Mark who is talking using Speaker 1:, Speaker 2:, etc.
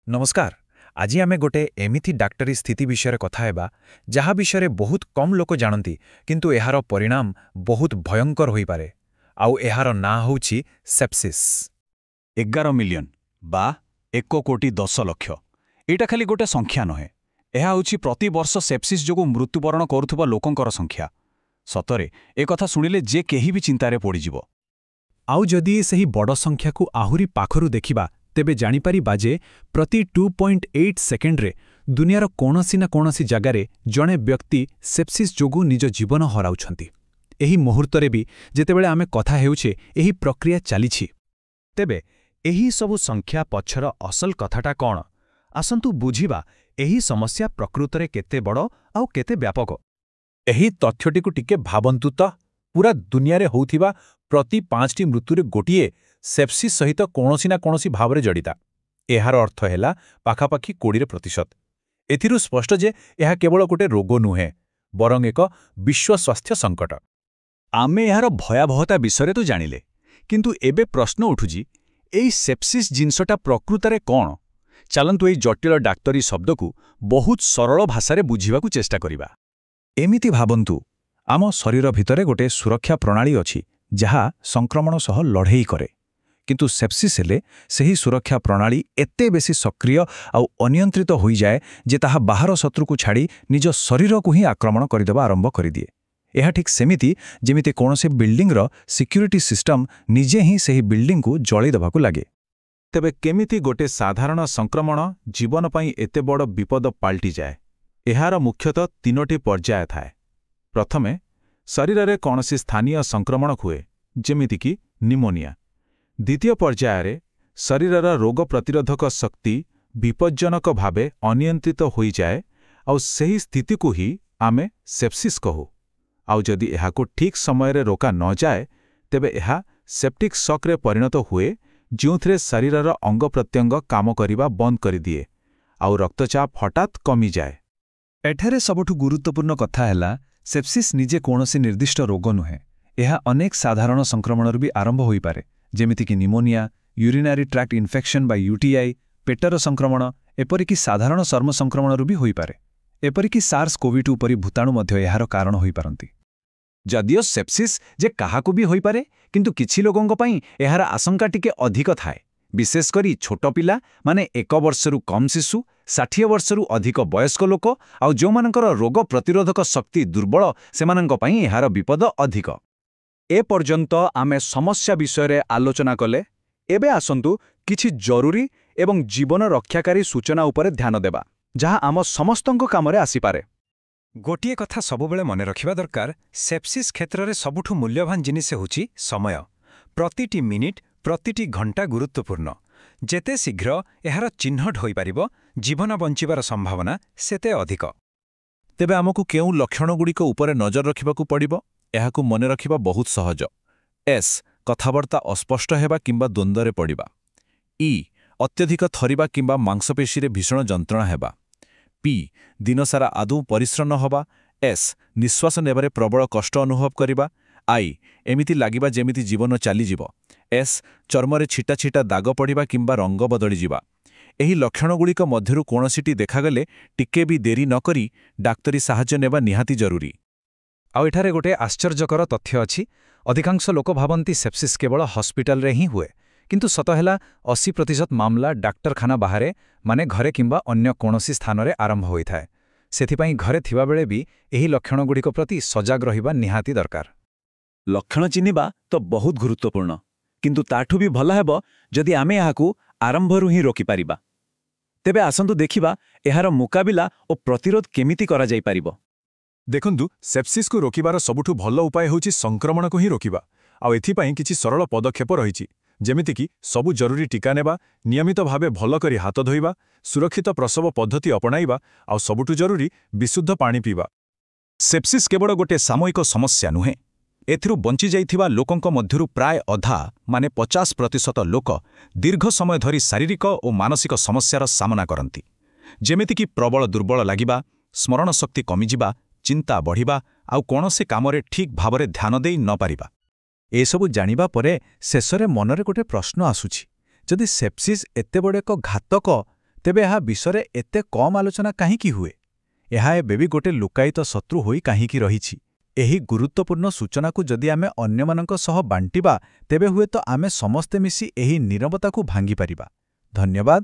Speaker 1: ନମସ୍କାର। ଆଜି ଆମେ ଗୋଟେ ଏମିତି ଡାକ୍ତରୀ ସ୍ଥିତି ବିଷୟରେ କଥା ହେବା, ଯାହା ବିଷୟରେ ବହୁତ କମ୍ ଲୋକ ଜାଣନ୍ତି, କିନ୍ତୁ ଏହାର ପରିଣାମ ବହୁତ ଭୟଙ୍କର ହୋଇପାରେ। ଆଉ ଏହାର ନାଁ ହେଉଛି ସେପ୍ସିସ୍।
Speaker 2: 11 ମିଲିୟନ ବା 1 କୋଟି 10 ଲକ୍ଷ। ଏଇଟା ଖାଲି ଗୋଟେ ସଂଖ୍ୟା ନୁହେଁ। ଏହା ହେଉଛି ପ୍ରତିବର୍ଷ ସେପ୍ସିସ୍ ଯୋଗୁଁ ମୃତ୍ୟୁବରଣ କରୁଥିବା ଲୋକଙ୍କର ସଂଖ୍ୟା। ସତରେ, ଏ କଥା ଶୁଣିଲେ ଯେ କେହି ବି ଚିନ୍ତାରେ ପଡ଼ିଯିବ।
Speaker 1: ଆଉ ଯଦି ସେହି ବଡ଼ ସଂଖ୍ୟାକୁ ଆହୁରି ପାଖରୁ ଦେଖିବା, ତେବେ ଜାଣିପାରିବା ଯେ ପ୍ରତି 2.8 ସେକେଣ୍ଡରେ ଦୁନିଆର କୌଣସି ନା କୌଣସି ଜାଗାରେ ଜଣେ ବ୍ୟକ୍ତି ସେପ୍ସିସ୍ ଯୋଗୁଁ ନିଜ ଜୀବନ ହରାଉଛନ୍ତି। ଏହି ମୁହୂର୍ତ୍ତରେ ବି, ଯେତେବେଳେ ଆମେ କଥା ହେଉଛେ, ଏହି ପ୍ରକ୍ରିୟା ଚାଲିଛି।
Speaker 2: ତେବେ ଏହି ସବୁ ସଂଖ୍ୟା ପଛର ଅସଲ କଥାଟା କ'ଣ? ଆସନ୍ତୁ ବୁଝିବା ଏହି ସମସ୍ୟା ପ୍ରକୃତରେ କେତେ ବଡ଼ ଆଉ କେତେ ବ୍ୟାପକ।
Speaker 3: ଏହି ତଥ୍ୟଟିକୁ ଟିକେ ଭାବନ୍ତୁ ତ! ପୁରା ଦୁନିଆରେ ହେଉଥିବା ପ୍ରତି 5ଟି ମୃତ୍ୟୁରେ ଗୋଟିଏ ସେପ୍ସିସ୍ ସହିତ କୌଣସି ନା କୌଣସି ଭାବରେ ଜଡ଼ିତ। ଏହାର ଅର୍ଥ ହେଲା ପାଖାପାଖି 20%। ଏଥିରୁ ସ୍ପଷ୍ଟ ଯେ ଏହା କେବଳ ଗୋଟେ ରୋଗ ନୁହେଁ, ବରଂ ଏକ ବିଶ୍ୱ ସ୍ୱାସ୍ଥ୍ୟ ସଙ୍କଟ।
Speaker 2: ଆମେ ଏହାର ଭୟାବହତା ବିଷୟରେ ତ ଜାଣିଲେ, କିନ୍ତୁ ଏବେ ପ୍ରଶ୍ନ ଉଠୁଛି, ଏଇ ସେପ୍ସିସ୍ ଜିନିଷଟା ପ୍ରକୃତରେ କ'ଣ? ଚାଲନ୍ତୁ, ଏଇ ଜଟିଳ ଡାକ୍ତରୀ ଶବ୍ଦକୁ ବହୁତ ସରଳ ଭାଷାରେ ବୁଝିବାକୁ ଚେଷ୍ଟା କରିବା।
Speaker 1: ଏମିତି ଭାବନ୍ତୁ, ଆମ ଶରୀର ଭିତରେ ଗୋଟେ ସୁରକ୍ଷା ପ୍ରଣାଳୀ ଅଛି, ଯାହା ସଂକ୍ରମଣ ସହ ଲଢ଼େଇ କରେ। କିନ୍ତୁ ସେପ୍ସିସ୍ ହେଲେ ସେହି ସୁରକ୍ଷା ପ୍ରଣାଳୀ ଏତେ ବେଶୀ ସକ୍ରିୟ ଆଉ ଅନିୟନ୍ତ୍ରିତ ହୋଇଯାଏ ଯେ ତାହା ବାହାର ଶତ୍ରୁକୁ ଛାଡ଼ି ନିଜ ଶରୀରକୁ ହିଁ ଆକ୍ରମଣ କରିଦେବା ଆରମ୍ଭ କରିଦିଏ। ଏହା ଠିକ୍ ସେମିତି, ଯେମିତି କୌଣସି ବିଲ୍ଡିଂର ସିକ୍ୟୁରିଟି ସିଷ୍ଟମ ନିଜେ ହିଁ ସେହି ବିଲ୍ଡିଂକୁ ଜଳେଇ ଦେବାକୁ ଲାଗେ।
Speaker 3: ତେବେ କେମିତି ଗୋଟେ ସାଧାରଣ ସଂକ୍ରମଣ ଜୀବନ ପାଇଁ ଏତେ ବଡ଼ ବିପଦ ପାଲଟିଯାଏ? ଏହାର ମୁଖ୍ୟତଃ ତିନୋଟି ପର୍ଯ୍ୟାୟ ଥାଏ। ପ୍ରଥମେ, ଶରୀରରେ କୌଣସି ସ୍ଥାନୀୟ ସଂକ୍ରମଣ ହୁଏ, ଯେମିତିକି ନିମୋନିଆ। ଦ୍ୱିତୀୟ ପର୍ଯ୍ୟାୟରେ ଶରୀରର ରୋଗ ପ୍ରତିରୋଧକ ଶକ୍ତି ବିପଜ୍ଜନକ ଭାବେ ଅନିୟନ୍ତ୍ରିତ ହୋଇଯାଏ, ଆଉ ସେହି ସ୍ଥିତିକୁ ହିଁ ଆମେ ସେପ୍ସିସ୍ କହୁ। ଆଉ ଯଦି ଏହାକୁ ଠିକ୍ ସମୟରେ ରୋକା ନଯାଏ, ତେବେ ଏହା ସେପ୍ଟିକ୍ ସକ୍ରେ ପରିଣତ ହୁଏ, ଯେଉଁଥିରେ ଶରୀରର ଅଙ୍ଗପ୍ରତ୍ୟଙ୍ଗ କାମ କରିବା ବନ୍ଦ କରିଦିଏ ଆଉ ରକ୍ତଚାପ ହଠାତ୍ କମିଯାଏ।
Speaker 1: ଏଠାରେ ସବୁଠୁ ଗୁରୁତ୍ୱପୂର୍ଣ୍ଣ କଥା ହେଲା, ସେପ୍ସିସ୍ ନିଜେ କୌଣସି ନିର୍ଦ୍ଦିଷ୍ଟ ରୋଗ ନୁହେଁ। ଏହା ଅନେକ ସାଧାରଣ ସଂକ୍ରମଣରୁ ବି ଆରମ୍ଭ ହୋଇପାରେ, ଯେମିତିକି ନିମୋନିଆ, ୟୁରିନାରୀ ଟ୍ରାକ୍ଟ ଇନଫେକ୍ସନ୍ ବା ୟୁଟିଆଇ, ପେଟର ସଂକ୍ରମଣ, ଏପରିକି ସାଧାରଣ ଚର୍ମ ସଂକ୍ରମଣରୁ ବି ହୋଇପାରେ। ଏପରିକି ସାର୍ସ କୋଭିଡ୍ ପରି ଭୂତାଣୁ ମଧ୍ୟ ଏହାର କାରଣ ହୋଇପାରନ୍ତି।
Speaker 2: ଯଦିଓ ସେପ୍ସିସ୍ ଯେ କାହାକୁ ବି ହୋଇପାରେ, କିନ୍ତୁ କିଛି ଲୋକଙ୍କ ପାଇଁ ଏହାର ଆଶଙ୍କା ଟିକେ ଅଧିକ ଥାଏ। ବିଶେଷ କରି ଛୋଟ ପିଲା, ମାନେ 1 ବର୍ଷରୁ କମ୍ ଶିଶୁ, 60 ବର୍ଷରୁ ଅଧିକ ବୟସ୍କ ଲୋକ ଆଉ ଯେଉଁମାନଙ୍କର ରୋଗ ପ୍ରତିରୋଧକ ଶକ୍ତି ଦୁର୍ବଳ, ସେମାନଙ୍କ ପାଇଁ ଏହାର ବିପଦ ଅଧିକ। ଏ ପର୍ଯ୍ୟନ୍ତ ଆମେ ସମସ୍ୟା ବିଷୟରେ ଆଲୋଚନା କଲେ। ଏବେ ଆସନ୍ତୁ କିଛି ଜରୁରୀ ଏବଂ ଜୀବନ ରକ୍ଷାକାରୀ ସୂଚନା ଉପରେ ଧ୍ୟାନ ଦେବା, ଯାହା ଆମ ସମସ୍ତଙ୍କ କାମରେ ଆସିପାରେ।
Speaker 1: ଗୋଟିଏ କଥା ସବୁବେଳେ ମନେ ରଖିବା ଦରକାର, ସେପ୍ସିସ୍ କ୍ଷେତ୍ରରେ ସବୁଠୁ ମୂଲ୍ୟବାନ ଜିନିଷ ହେଉଛି ସମୟ। ପ୍ରତିଟି ମିନିଟ୍, ପ୍ରତିଟି ଘଣ୍ଟା ଗୁରୁତ୍ୱପୂର୍ଣ୍ଣ। ଯେତେ ଶୀଘ୍ର ଏହାର ଚିହ୍ନଟ ହୋଇପାରିବ, ଜୀବନ ବଞ୍ଚିବାର ସମ୍ଭାବନା ସେତେ ଅଧିକ।
Speaker 3: ତେବେ ଆମକୁ କେଉଁ ଲକ୍ଷଣଗୁଡ଼ିକ ଉପରେ ନଜର ରଖିବାକୁ ପଡ଼ିବ? ଏହାକୁ ମନେ ରଖିବା ବହୁତ ସହଜ। ଏସ୍, କଥାବାର୍ତ୍ତା ଅସ୍ପଷ୍ଟ ହେବା କିମ୍ବା ଦ୍ୱନ୍ଦ୍ୱରେ ପଡ଼ିବା। ଇ, ଅତ୍ୟଧିକ ଥରିବା କିମ୍ବା ମାଂସପେଶୀରେ ଭୀଷଣ ଯନ୍ତ୍ରଣା ହେବା। ପି, ଦିନସାରା ଆଦୌ ପରିଶ୍ରମ ନ ହେବା। ଏସ୍, ନିଶ୍ୱାସ ନେବାରେ ପ୍ରବଳ କଷ୍ଟ ଅନୁଭବ କରିବା। I, ଏମିତି ଲାଗିବା ଯେମିତି ଜୀବନ ଚାଲିଯିବ। ଏସ୍, ଚର୍ମରେ ଛିଟା ଛିଟା ଦାଗ ପଡ଼ିବା କିମ୍ବା ରଙ୍ଗ ବଦଳିଯିବା। ଏହି ଲକ୍ଷଣଗୁଡ଼ିକ ମଧ୍ୟରୁ କୌଣସିଟି ଦେଖାଗଲେ ଟିକେ ବି ଡେରି ନ କରି ଡାକ୍ତରୀ ସାହାଯ୍ୟ ନେବା ନିହାତି ଜରୁରୀ।
Speaker 1: ଆଉ ଏଠାରେ ଗୋଟେ ଆଶ୍ଚର୍ଯ୍ୟକର ତଥ୍ୟ ଅଛି। ଅଧିକାଂଶ ଲୋକ ଭାବନ୍ତି ସେପ୍ସିସ୍ କେବଳ ହସ୍ପିଟାଲରେ ହିଁ ହୁଏ। କିନ୍ତୁ ସତ ହେଲା, 80% ମାମଲା ଡାକ୍ତରଖାନା ବାହାରେ, ମାନେ ଘରେ କିମ୍ବା ଅନ୍ୟ କୌଣସି ସ୍ଥାନରେ ଆରମ୍ଭ ହୋଇଥାଏ। ସେଥିପାଇଁ ଘରେ ଥିବାବେଳେ ବି ଏହି ଲକ୍ଷଣଗୁଡ଼ିକ ପ୍ରତି ସଜାଗ ରହିବା ନିହାତି ଦରକାର।
Speaker 2: ଲକ୍ଷଣ ଚିହ୍ନିବା ତ ବହୁତ ଗୁରୁତ୍ୱପୂର୍ଣ୍ଣ, କିନ୍ତୁ ତାଠୁ ବି ଭଲ ହେବ ଯଦି ଆମେ ଏହାକୁ ଆରମ୍ଭରୁ ହିଁ ରୋକିପାରିବା। ତେବେ ଆସନ୍ତୁ ଦେଖିବା ଏହାର ମୁକାବିଲା ଓ ପ୍ରତିରୋଧ କେମିତି କରାଯାଇପାରିବ।
Speaker 3: ଦେଖନ୍ତୁ, ସେପ୍ସିସ୍କୁ ରୋକିବାର ସବୁଠୁ ଭଲ ଉପାୟ ହେଉଛି ସଂକ୍ରମଣକୁ ହିଁ ରୋକିବା। ଆଉ ଏଥିପାଇଁ କିଛି ସରଳ ପଦକ୍ଷେପ ରହିଛି, ଯେମିତିକି ସବୁ ଜରୁରୀ ଟିକା ନେବା, ନିୟମିତ ଭାବେ ଭଲ କରି ହାତ ଧୋଇବା, ସୁରକ୍ଷିତ ପ୍ରସବ ପଦ୍ଧତି ଅପଣାଇବା ଆଉ ସବୁଠୁ ଜରୁରୀ, ବିଶୁଦ୍ଧ ପାଣି ପିଇବା।
Speaker 2: ସେପ୍ସିସ୍ କେବଳ ଗୋଟେ ସାମୟିକ ସମସ୍ୟା ନୁହେଁ। ଏଥିରୁ ବଞ୍ଚିଯାଇଥିବା ଲୋକଙ୍କ ମଧ୍ୟରୁ ପ୍ରାୟ ଅଧା, ମାନେ 50% ଲୋକ ଦୀର୍ଘ ସମୟ ଧରି ଶାରୀରିକ ଓ ମାନସିକ ସମସ୍ୟାର ସାମନା କରନ୍ତି, ଯେମିତିକି ପ୍ରବଳ ଦୁର୍ବଳ ଲାଗିବା, ସ୍ମରଣଶକ୍ତି କମିଯିବା, ଚିନ୍ତା ବଢ଼ିବା ଆଉ କୌଣସି କାମରେ ଠିକ୍ ଭାବରେ ଧ୍ୟାନ ଦେଇ ନପାରିବା।
Speaker 1: ଏସବୁ ଜାଣିବା ପରେ ଶେଷରେ ମନରେ ଗୋଟେ ପ୍ରଶ୍ନ ଆସୁଛି, ଯଦି ସେପ୍ସିସ୍ ଏତେ ବଡ଼ ଏକ ଘାତକ, ତେବେ ଏହା ବିଷୟରେ ଏତେ କମ୍ ଆଲୋଚନା କାହିଁକି ହୁଏ? ଏହା ଏବେ ବି ଗୋଟେ ଲୁକାୟିତ ଶତ୍ରୁ ହୋଇ କାହିଁକି ରହିଛି? ଏହି ଗୁରୁତ୍ୱପୂର୍ଣ୍ଣ ସୂଚନାକୁ ଯଦି ଆମେ ଅନ୍ୟମାନଙ୍କ ସହ ବାଣ୍ଟିବା, ତେବେ ହୁଏତ ଆମେ ସମସ୍ତେ ମିଶି ଏହି ନୀରବତାକୁ ଭାଙ୍ଗିପାରିବା। ଧନ୍ୟବାଦ।